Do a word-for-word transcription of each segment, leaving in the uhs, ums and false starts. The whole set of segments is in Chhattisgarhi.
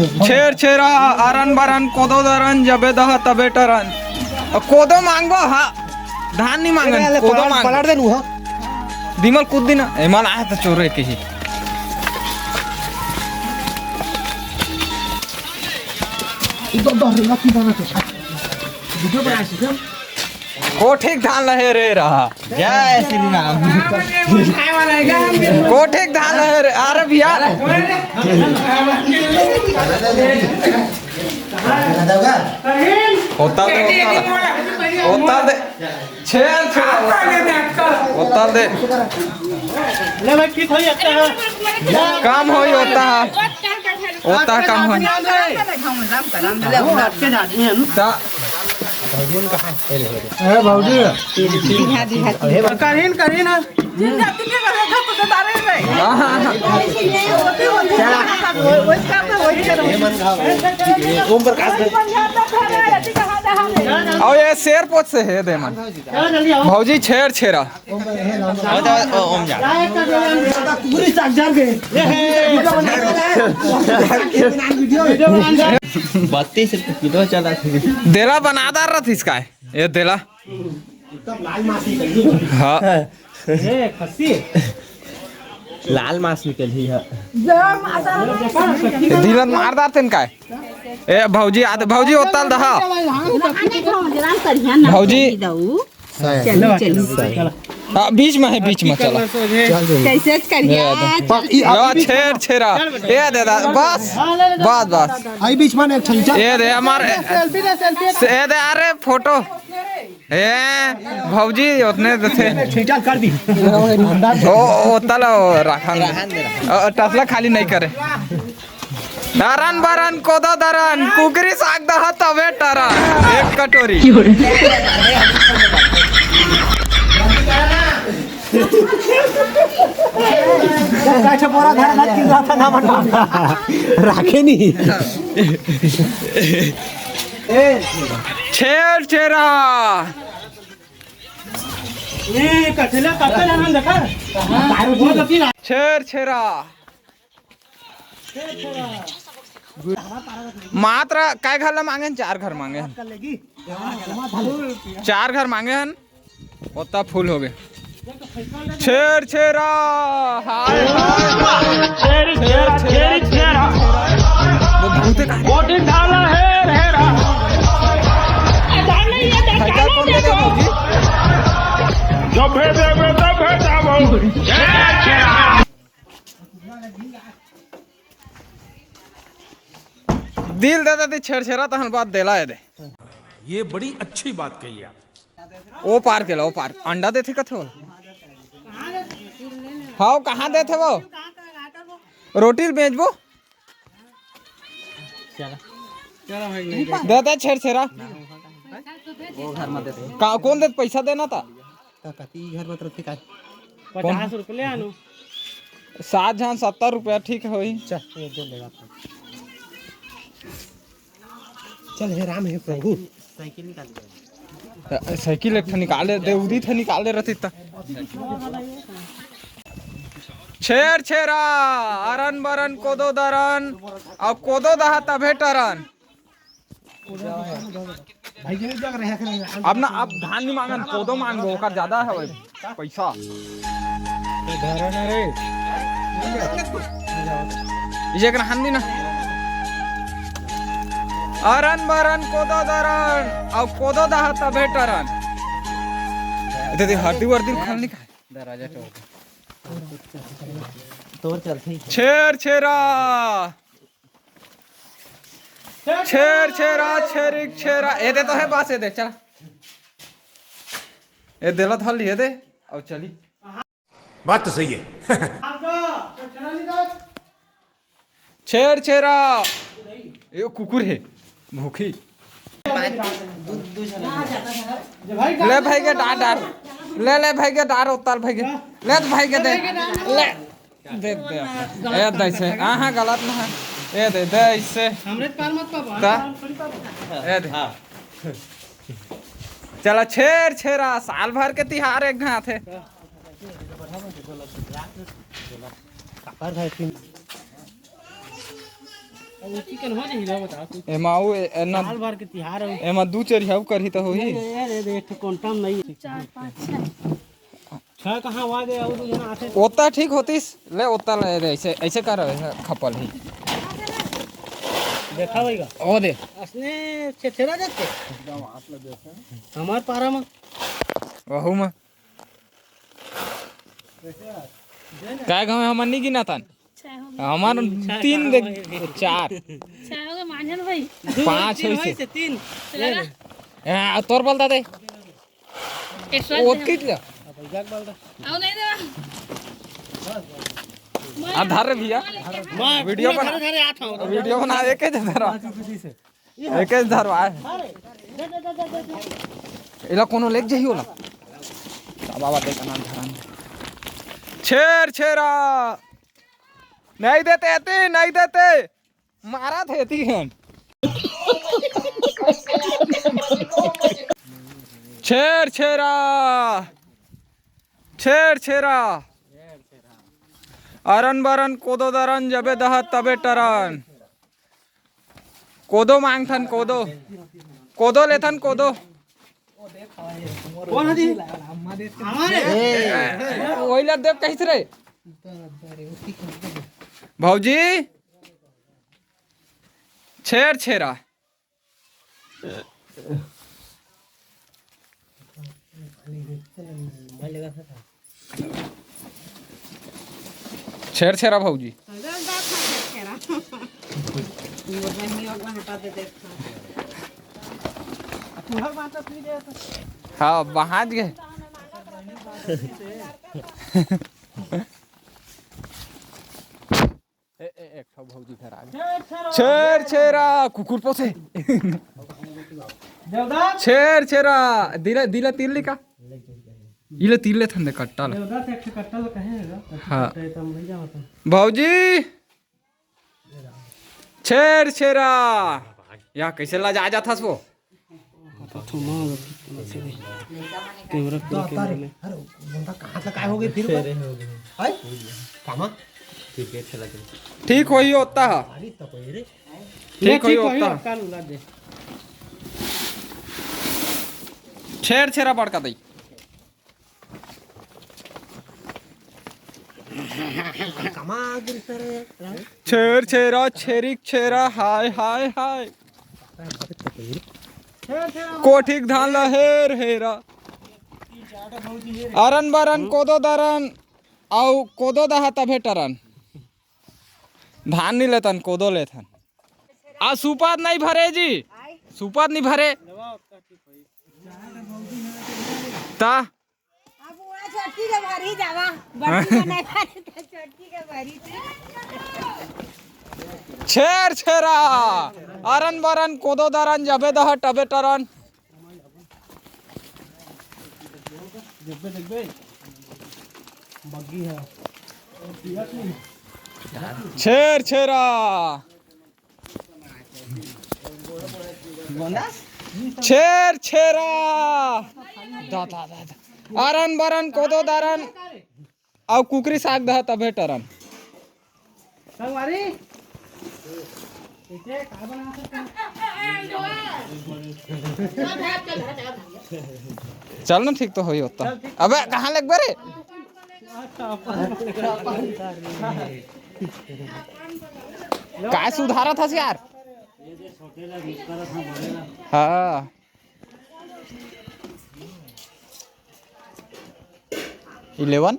छेर छेरा, अरन बरन, कोदो दरन, जबे दहा तबे टरन। अ, कोदो मांगबो, हाँ। धान नहीं मांगन, अरे, कोदो पलट, मांगबो। पलट दे नू, हाँ। दिमल कूद दी ना, एमन आए तो चोरे के ही। इधर, इधर, इधर, इधर, इधर। वीडियो बना सकते हैं। कोठिक धान लहे रे रहा। जय श्री राम। कोठिक धान लहे रे, अरे भैया। होता दे, होता दे। होता दे। छेर, छेर। होता दे। ले भाई, ठीक हो जाता है। काम होई होता है। होता है काम होई। ले, वो आपके आदमी है ना? ता ए भौजी। दिहा, दिहा, दिहा। करीन, करीन। हाँ, हाँ, हाँ। ओम प्रकाश। और ये शेर पोत से है देमन। भौजी छेर छेरा। ओम, ओम जा। पूरी साग जान गए। बत्तीस रुपये किलो चला। देला बनादार रथिस काय? ये देला। एकदम लाल मांस निकल गई। हाँ। ए, खस्सी। लाल मांस निकल ही है। जय माता दी। दिलन मारदार तेन काय? ए भौजी, आते भौजी ओतल दहा। भौजी। चलो, चलो। हाँ, बीच में है, बीच में चला। कैसे करिया? ये दे। लो, छेर छेरा। ये दे दा, बस। बस, बस। आई बीच में एक ठन, चल। ये दे हमारे। ए दे, अरे फोटो। ए भौजी, ओतने देथे। खींचा कर दी। ओ, ओतल राखन। अ, टसला खाली नहीं करे। अरन बरन कोदो दरन, कुकरी साग दहा तबे टरन। एक कटोरी। अच्छा, बोरा घर में किन रहा था ना, मन राखे नहीं। छेर छेरा। ए, कचला, कचला नाम देखा। दारू बहुत होती ना। छेर छेरा। मात्र काय घर ला मांगे हन? चार घर मांगे हन। चार घर मांगे हन, ओत्ता फुल हो गए। छेर छेरा, हाय, हाय। छेर छेरा, छेर छेरा। वो भूत है। कोटी ढाला हेर हेरा। है क्या, कौन देगा भौजी? जब भेजे में तब भेजा वो। छेर छेरा। दिल दे दे, छेर छेरा तहन बात देला है दे। ये बड़ी अच्छी बात कही आप। ओ पार के ला, ओ पार। अंडा देथे कथे हो? हाँ, कहाँ देथे वो? रोटी ल बेचबो? चला। देते छेर छेरा। वो घर में देते। का, कौन देत पैसा देना था? का, का, ई घर में तो रखते का? पचास रुपये ले आनो। सात झन सत्तर रुपया ठीक होई। चल, ये दे लेगा। चल, हे राम, हे प्रभु। साइकिल निकाल दे। साइकिल एक ठन निकाले दे, उदी ठन निकाले रहती त। छेर छेरा, अरन बरन, कोदो दरन, अउ कोदो दहा तभे टरन। भाई, ये जग रहे, रहे, रहे। अब ना, अब धान नहीं मांगन, कोदो मांगबो, ओकर ज्यादा है भाई। पैसा। तो धरा ना रे। इसे एकरा हाथ दी ना। अरन बरन कोदो दरन, अउ कोदो दहा तभे टरन। दे दे, हरदी वरदी खाल नहीं खाए। दरवाजा टोक। तोर चलते ही। छेर छेरा। छेर छेरा, छेरिक छेरा। ए दे तो है बस, ए दे, चल। ए देला धर लिए दे, अब चली। बात तो सही है। छेर छेरा। ये कुकुर है, भूखी। ले भाई के डार, डार। ले, ले भाई के डार, उतार भाई के। ले तो भाई के दे। ले। दे, दे। ए, दे से। हाँ, हाँ, गलत ना है। ए, दे, दे, इससे। हमरे तो पार मत पाबो, ता? हम थोड़ी पाबो। ए, दे। हाँ। चला, छेर छेरा, साल भर के तिहार एक घात है। अब चिकन हो जाही ना, बता तू। एमा अउ ए-, ए ना, साल भर के तिहार हो। एमा दू चरिहा अउ करही त होही। अरे, अरे, अरे, एक ठो कोंटा म नहीं। चार, पाँच, छह। छह कहाँ हुआ दे, अउ दू जना आथे। ओता ठीक होतिस, ले ओता ले दे, ऐसे, ऐसे कर, ऐसे खपल ही। देखा भाई का? ओ दे। असने छेछेरा देते। हमार पारा म। वहू म। काय गाँव हमन नहीं गिना तन? छह हो गए। हमार तीन देख, चार। छह हो गए, मांझन भाई। पाँच तीन होइसे। होइसे, तीन। चला। ए, तोर बल दादे। एक सौ ओतकिच ले। आओ नहीं देवा। आ, धर रे भैया। मार, वीडियो पूरा बना। धरे, धरे, आठ हो। वीडियो बना, एक ही धर। एक ही धर, आ। एला कोनो लेके जाही ओला। का बाबा, देख ना धरन। छेर छेरा। नहीं देते, एती नहीं देते। मारा थे तीन। छेर छेरा, छेर छेरा। अरन बरन कोदो दरन, जबे दह तबे टरन। कोदो मांगथन, कोदो। कोदो लेथन, कोदो। कौन है जी? हमारे। ए, वही ला देव कहिस रे। भौजी, छेर छेरा। छेर छेरा भौजी। हाँ, बाहर गए। ए, ए, एक ठो भौजी घर आ गए। छेर छेरा, कुकुर पोसे। देवदास। छेर छेरा, दिला, दिला तीर लिका। इले तीर ले थंदे कट्टा ला। देवदास एक ठो कट्टा ला कहे है ना, हाँ। कट्टा है, तब ले जाओ तुम। भौजी, छेर छेरा। या कैसे ला जा जाथस वो? कैमरा खोल के बोले। अरे, बंदा कहाँ से काय हो गए फिर? फेरे हो गए। हाय? कामा? क्रिकेट खेला के। ठीक होही ओत्ता ह। अरे, तब रे। ठीक होही ओत्ता ह। छेर छेरा बड़का दई। छेर छेरा, छेरिक छेरा, हाय, हाय, हाय। कोठिक धान ला हेर हेरा। अरन बरन कोदो दरन, अउ कोदो दहा तभे टरन। धान नी लेतन, कोदो लेथन। आ सुपात नहीं भरे जी, सुपात नहीं भरे। ता अब वो छोटकी के भरी जावा, बड़की बनाए वाले तो छोटकी के भरी। छेर छेरा, अरन बरन, कोदो दरन, जबे दह टबे टरन। देखबे, देखबे, बग्गी है। छेर छेरा। छेर छेरा। दा, दा, दा, दा। अरन बरन, कोदो दरन, अउ कुकरी साग दह तभे टरन। संगवारी, इसे का बना सकते हैं? चल ना, ठीक तो होही ओत्ता। चल, ठीक। अबे, कहाँ लेगबे रे? अच्छा, अपन। काय सुधारत हस यार? हाँ। इलेवन।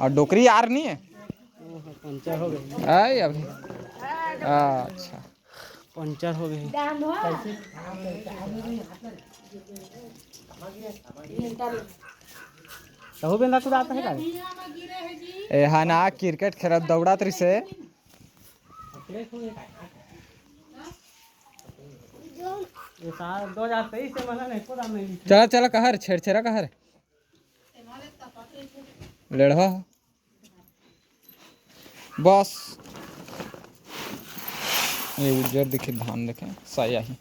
अउ डोकरी यार नहीं है? पंचर हो गई। आय अभी। अच्छा। पंचर हो गई। तहु बेंदा कुदात हे का? ए हा ना, क्रिकेट खेलत दौड़त रिसे। ये साल दो हज़ार तेईस से मना नहीं, कोदा नहीं। चला, चला, कहर, छेरछेरा कहर। लेड़हा। बस। ये उज्जर दिखे, धान देखे, सही आही।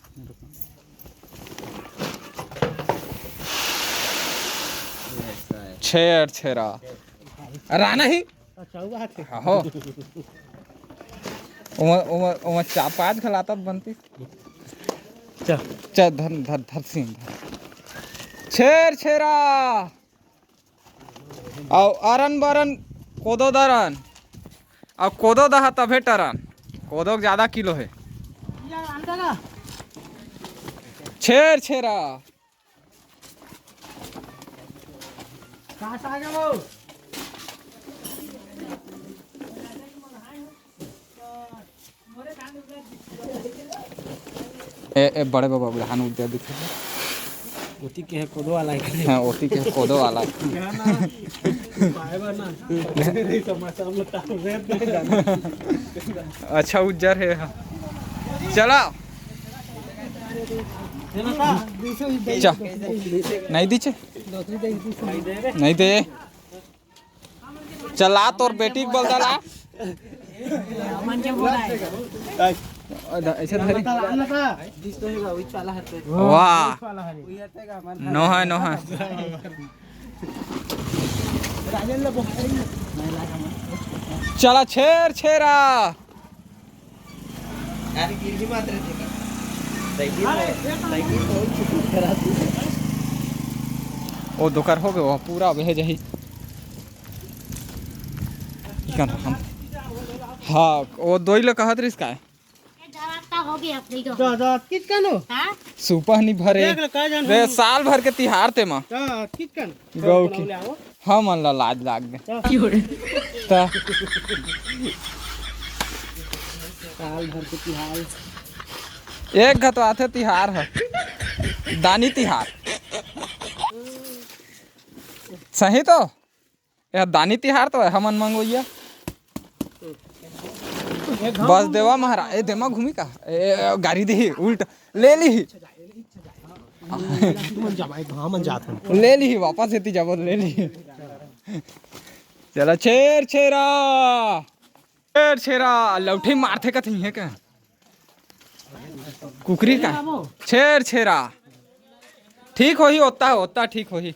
छेर छेरा। राना ही। अच्छा, हुआ थे। हो। ओमा, ओमा, ओमा चार पाँच घला तब बनती। चल। चल, धर, धर, धर सिंह, धर। छेर छेरा। अउ अरन बरन कोदो दरन। अउ कोदो दहा तभे टरन। कोदो के ज्यादा किलो हे। छेर छेरा। ए, ए, बड़े बाबा बुढ़ान उज्जर दिखे। ओती के हे कोदो वाला हे। हाँ, ओती के हे कोदो वाला। अच्छा उज्जर हे, हाँ। चला। चा-, नहीं दीचे? नहीं दे। चला तोर बेटी के बलदा ला। ऐसे धरी। वाह। नो है, नो है। चला छेर छेरा। अरे गिर भी मात्र थे का? साइकिल, साइकिल बहुत छुटू खराब थी। ओ दोकर हो गए, वो पूरा बहे जही। इकन हम। हाँ, वो दोई ले कहत रहिस काय? जा, जा, किस कन हो? हाँ? सुपह नी भरे। देख ले, का जान रे, हम। साल भर के तिहार ते मा। जा, किस कन? गौ की। ले आओ। हमन ला लाज लाग गे। हाँ। त साल भर के तिहार। एक घ तो आथे तिहार ह, दानी तिहार। सही तो? ए दानी तिहार तो हमन मंगोइया। बस देवा महाराज, ए देमा घूमी का? ए, ए, गाड़ी देही, उल्ट ले लीही। हमन जाबो, हमन जात हन। ले लीही, वापस एती जाबो, ले लीही। चला छेर छेरा, छेर छेरा, लौठी मारथे कथे इहे का? कुकरी का? छेर छेरा। ठीक होही, ओत्ता, ओत्ता ठीक होही।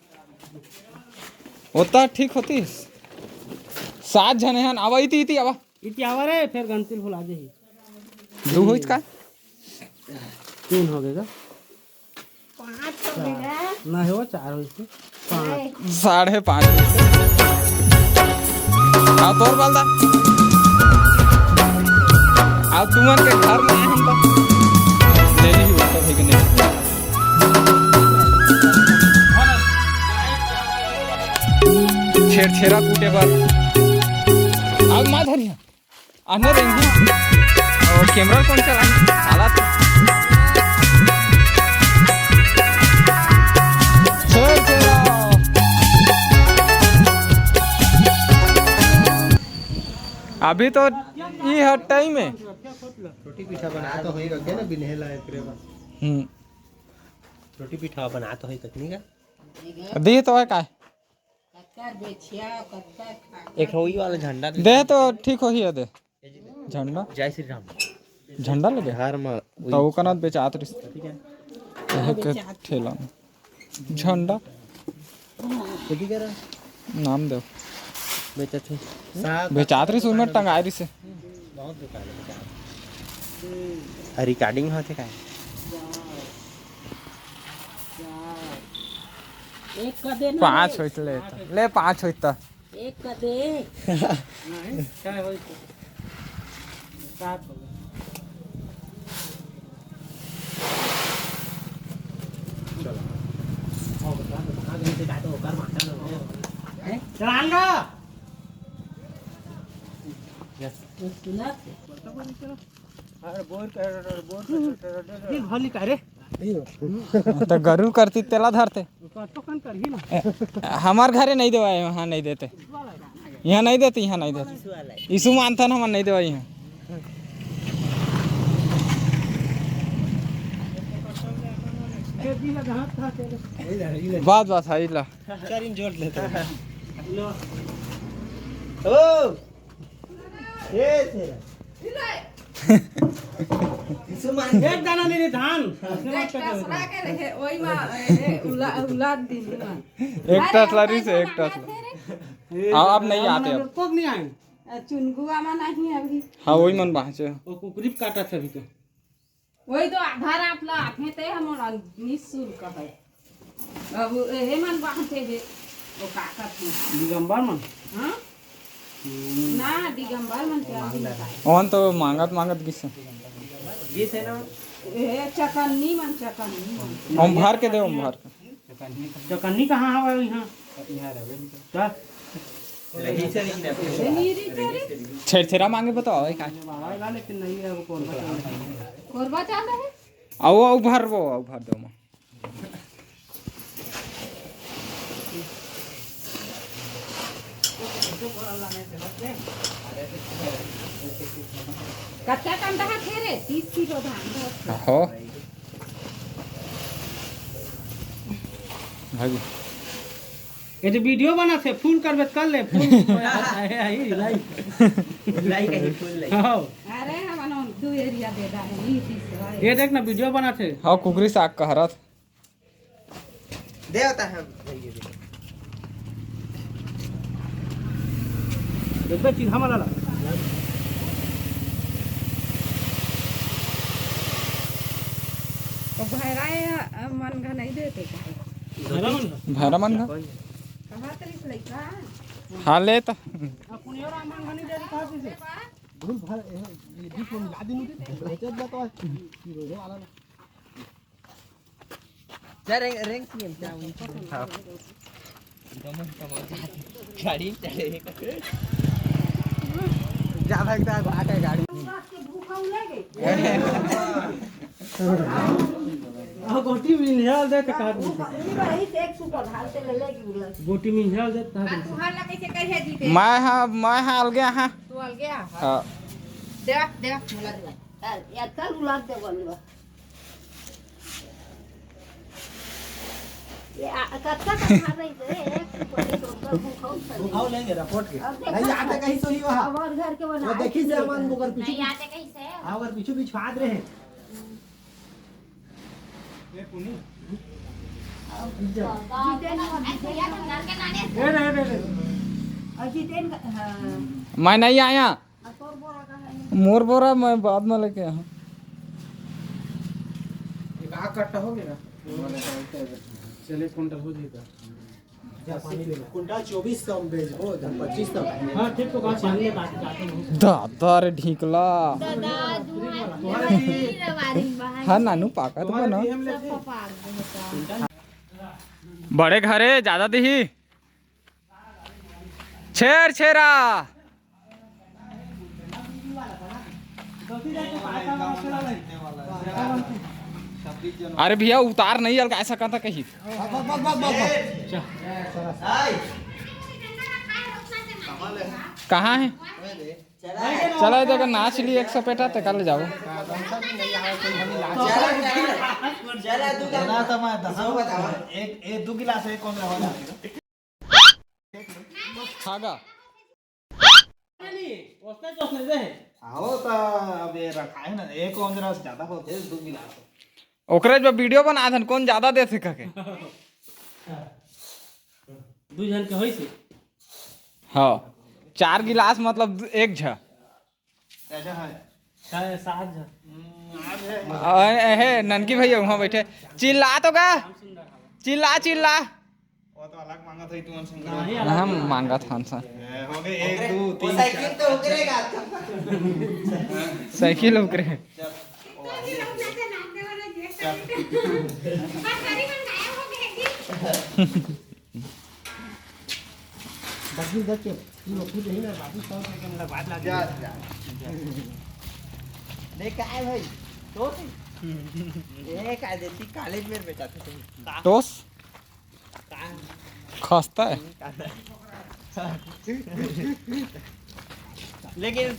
ओत्ता ठीक होती। सात झने हन, आवा इति, इति आवा। इति आवा रे, फेर गनती ल भुला देही। दू होइस का? तीन हो गे गा। पाँच हो गे गा। नहीं हो, चार होइस। पाँच। साढ़े पाँच। हाँ, तोर बलदा। अब तुमन के घर में आए हम तो ले ली, वो सब है कि नहीं? छेरछेरा कूटे बर। अब मा धरिया। आने रेंगी। और कैमरा कौन चला? साला तो। छोड़ दे। अभी तो ये हर टाइम है। रोटी पीठा बना तो होई रखे ना, बिन्हे लाए एकरे बस। हम्म। रोटी पीठा बना तो होई कतनी का? दी तो है का? कत्तर बेचिया, कत्तर खा। एक ठो ई वाला झंडा दे। दे तो ठीक होही, दे। झंडा? जय श्री राम। झंडा ले दे। बिहार में तो वो कना बेचात रिस। एक ठेला में। झंडा। कथी कर? नाम दे। बेचत है। बेचात रिस, उनमें टंगाए रिस। बहुत बेकार है बेचारा। आ, रिकॉर्डिंग होथे का? एक का दे ना पाँच रे। होइत ले त। ले पाँच होइत त। एक का दे। नहीं, क्या होइत? सात हो गए। चलो। और बता, बता, कहाँ गए थे? बैठो, कर माता लोग। हैं? चलाएंगा। यस। सुना? अरे बोर कर, बोर कर, कर, कर, कर। ये भली का रे? त गरुड़ करती तेला धरते। तो कन करही ना। हमार घरे नहीं देवाए, वहाँ नहीं देते। यहाँ नहीं देते, यहाँ नहीं देते। यीशु मानथन, हमन नहीं देवाए यहाँ। बस, बस, हाई ला। चार इंच जोड़ लेते हैं। ओ! ये थे। एक दाना नहीं रे धान। देख, टसरा के रहे, ओई मा, ए, उला-, उलाद दिन मा। एक टसला रही से, एक टसला। हाँ, अब नहीं आते अब। कोक नहीं आए। आ, चुनगुआ मा नहीं अभी। हाँ, वही मन बाँचे। वो कुकरी काटा था अभी तो। वही तो आधा रात ला आथे ते हमन निशुल्क है। अब एहे मन बाँचे हे, वो का करथे? दिगंबर मन? हाँ? हम्म। ना, दिगंबर मन के अभी नहीं पाए। ओन तो मांगत मांगत गिस। गिस है ना? ए, चकन्नी मन, चकन्नी मन। हम भर के दे, हम भर के। चकन्नी कहाँ हवे इहाँ? इहाँ रहबे नहीं करय। रही से नहीं ना। ए, नीरी चोरी। छेरछेरा मांगे बताओ, ए, का? आवेला, लेकिन नहीं है, वो कोरबा चावल है। कोरबा चावल है? आओ, आओ, भर वो, आओ, भर दो, माँ। कतका कन रहा थे रे? तीस किलो धान रहा थे। हो। भाई। ये जो वीडियो बनाथे, फुल करबे त कर ले, फुल। लाइक। लाइक है, फुल लाइक। हाँ। अरे, हमन दू एरिया दे डारे, ई तीसरा है। ये देख ना, वीडियो बनाथे। हाँ, कुकरी साग कहरत। देवता है। देखबे, चिन्हा वाला ला। तो भैरा ये, अ, मन घा नहीं देते का? भैरा मन घा? भैरा मन घा? कहाँ तरीस लइका? हाँ, ले त। अपन यो राम मन घा नहीं देते, कहाँ तरीस? भूल भर, ए, ये बीच में मिला दी मुझे। बेचत बा तो, ये वाला ना। जा रेंग, रेंग सी हम क्या हुई? हाँ। गाड़ी चले। जा भाई, जा, आ गए गाड़ी। आ, गोटी मिंझाल दे त का? गोटी मिंझाल दे त का? मैं हाँ, मैं हाँ अलगे हाँ। तू अलगे हाँ। हाँ। दे, दे, मुला दे। यार, यार, कल उलाद दे बोल। ये आ, कतका कन खा रही थे? एक सुपारी तो उनका भूखा उठा नहीं। भूखा लेंगे, रिपोर्ट के। अब देखा नहीं आते कहीं से ही वहाँ। अब और घर के बना वो देखी से हमारे को कर पीछे। नहीं आते कहीं से। हाँ, अगर पीछे पीछे हाथ रहे। ये पुनी। अब जितेन, जितेन। ए, रे, रे, रे। और जितेन का, हाँ। मैं नहीं आया। मोर बोरा मैं बाद में लेके आया हूँ। एक आग कट्टा हो गया। चलिए, कुंटल हो जाएगा। कुंटल चौबीस सौ में बेचबो, पच्चीस सौ। हाँ, ठीक तो बात, पानी में बात जाते हैं। दादा रे ढीकला। दादा, तुम्हारे हाँ, नानू पाका तो तुम्हारे बना। भी हम लेते हैं। बड़े घरे ज्यादा दिही। छेर छेरा। अरे भैया, उतार नहीं अलगा ऐसा कहता कहीं। कहाँ है? चला, ए जगह नाच ली एक सपेटा, ते कल जाओ। चला, चला। चला, तू क्या? एक, एक, दो गिलास है, कौन रहा? खागा। नहीं, ओसने, ओसने दे। आओ त अब ये रखा है ना, एक और जरा ज्यादा हो, दे दो गिलास। ओकरे जो वीडियो बना थन, कौन ज्यादा दे थे कह के। दू जन के होई से। हाँ, चार गिलास मतलब एक झ। ऐसा है। साढ़े सात हजार। हम्म, आज है। अ, हे, ननकी भैया वहाँ बैठे। चिल्ला तो का? चिल्ला, चिल्ला। वो तो अलग मांगा था, तू मन संग। नहीं, ना, हम अलग मांगा था उनसे। ए, हो गए, एक, दो, तीन, साइकिल चार। तो उतरेगा। साइकिल उतरे। चल। बस, बस, बस। बाबू, बाबू, यही ना, बाबू, सौ रुपये के मतलब बात ला जा, दे। जा। देख, काय भाई? टोस? ए, काय देती, कॉलेज में बेटा थे तुम। टोस? का? खस्ता है। लेकिन